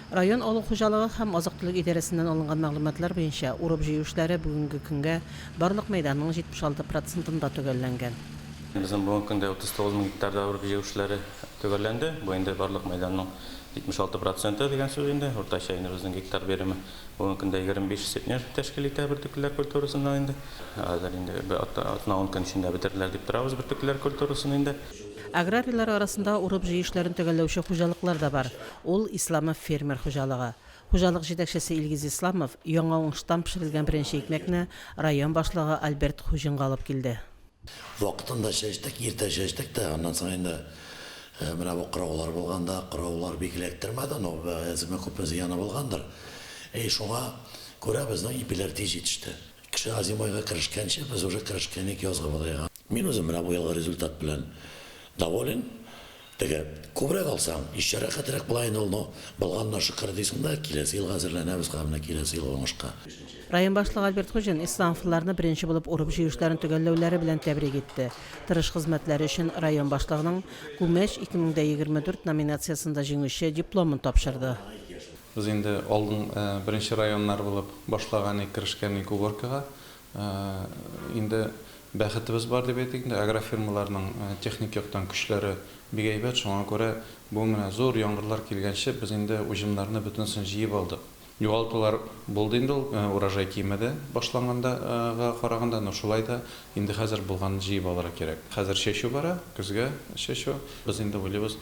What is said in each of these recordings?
Район авыл хуҗалыгы һәм азык-төлек идарәсеннән алынган мәгълүматлар буенча, урып-җыю эшләре бүгенге көнгә барлык мәйданның 76 процентында төгәлләнгән. Безнең бүгенге көндә 39 мең гектарда урып-җыю эшләре төгәлләнде. Бу инде барлык мәйданның 76 проценты дигән сүз инде. Уртача инде безнең гектар биреме бүгенге көндә 25 центнер тәшкил итә бөртеклеләр культурасыннан инде. Хәзер инде бер атна-ун көн эчендә бетерерләр дип торабыз бөртеклеләр культурасын инде. Аграрийлар арасында урып-җыю эшләрен төгәлләүче хуҗалыклар да бар. Ул, Исламов фермер хуҗалыгы. Хуҗалык җитәкчесе Илгиз Исламов яңа уңыштан пешерелгән беренче икмәкне район башлыгы Альберт Хуҗинга алып килде. Вакытында чәчтек, иртә чәчтек тә, аннан соң инде менә бу кыраулар булганда, кыраулар бик эләктермәде, но әзме күпме зыяны булгандыр. И шуңа күрә безнең ипиләр тиз җитеште. Кеше озимойга керешкәнче, без уже керешкән идек язгы бодайга. Мин үзем менә бу елгы результат белән доволен. Теге, күбрәк алсаң, еще рәхәтрәк була инде ул, но булганына шөкер дисең дә, киләсе елга әзерләнәбез һәм менә киләсе елгы уңышка. Район башлыгы Альберт Хуҗин исламовлыларны беренче булып урып-җыю эшләрен төгәлләүләре белән тәбрик итте. Тырыш хезмәтләре өчен район башлыгының Күмәч 2024 номинациясендә җиңүче дипломын тапшырды. Без инде алдын беренче районнар булып башлаган идек, керешкән идек уборкага. Инде бәхетебез бар дип әйтик инде, агрофирмаларның техник яктан көчләре бик әйбәт, шуңа күрә бу менә зур яңгырлар килгәнче без инде уҗымнарны бөтенесен җыеп алдык. Югалтулар булды инде ул, урожай кимеде башланганда га караганда, но шулай да инде хәзер булганын җыеп алырга кирәк. Хәзер чәчү бара, көзгә чәчү. Без инде уйлыйбыз,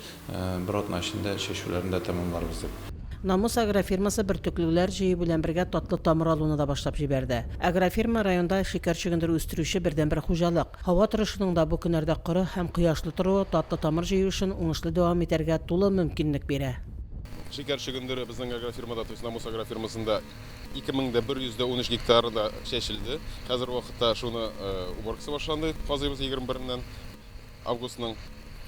бер атна эчендә чәчүләрне дә тәмамларбыз дип. Намус агрофирмасы бөртеклеләр җыю белән бергә татлы тамыр алуны да башлап җибәрде. Агрофирма районда шикәр чөгендере үстерүче бердәнбер хуҗалык. Һава торышының да бу көннәрдә коры һәм кояшлы торуы татлы тамыр җыю эшен уңышлы дәвам итәргә тулы мөмкинлек бирә. Шикәр чөгендере безнең агрофирмада, то есть Намус агрофирмасында 2113 гектарда чәчелде. Хәзерге вакытта шуны уборкасы башланды, казыйбыз 21-ннән. Августның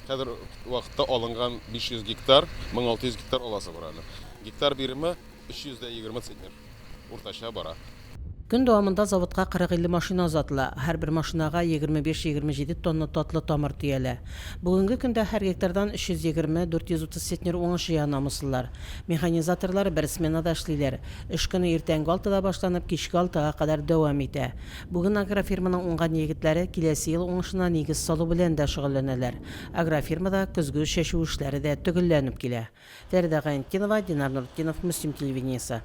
хәзер вакытта алынган 500 гектар, 1600 гектар аласы бар әле. Гектар биреме 320 центнер уртача бара. Көн дәвамында заводка 40-50 машина озатыла. Һәрбер машинага 25-27 тонна татлы тамыр төялә. Бүгенге көндә һәр гектардан 320-430 центнер уңыш җыя намуслылар. Механизаторлар бер сменада эшлиләр. Эш көне иртәнге алтыда башланып, кичке алтыга кадәр дәвам итә. Бүген агрофирманың уңган егетләре киләсе ел уңышына нигез салу белән дә шөгыльләнәләр. Агрофирмада көзге чәчү эшләре дә төгәлләнеп килә. Фәридә Гайнетдинова, Динар Нуртдинов, Мөслим телевидениесе.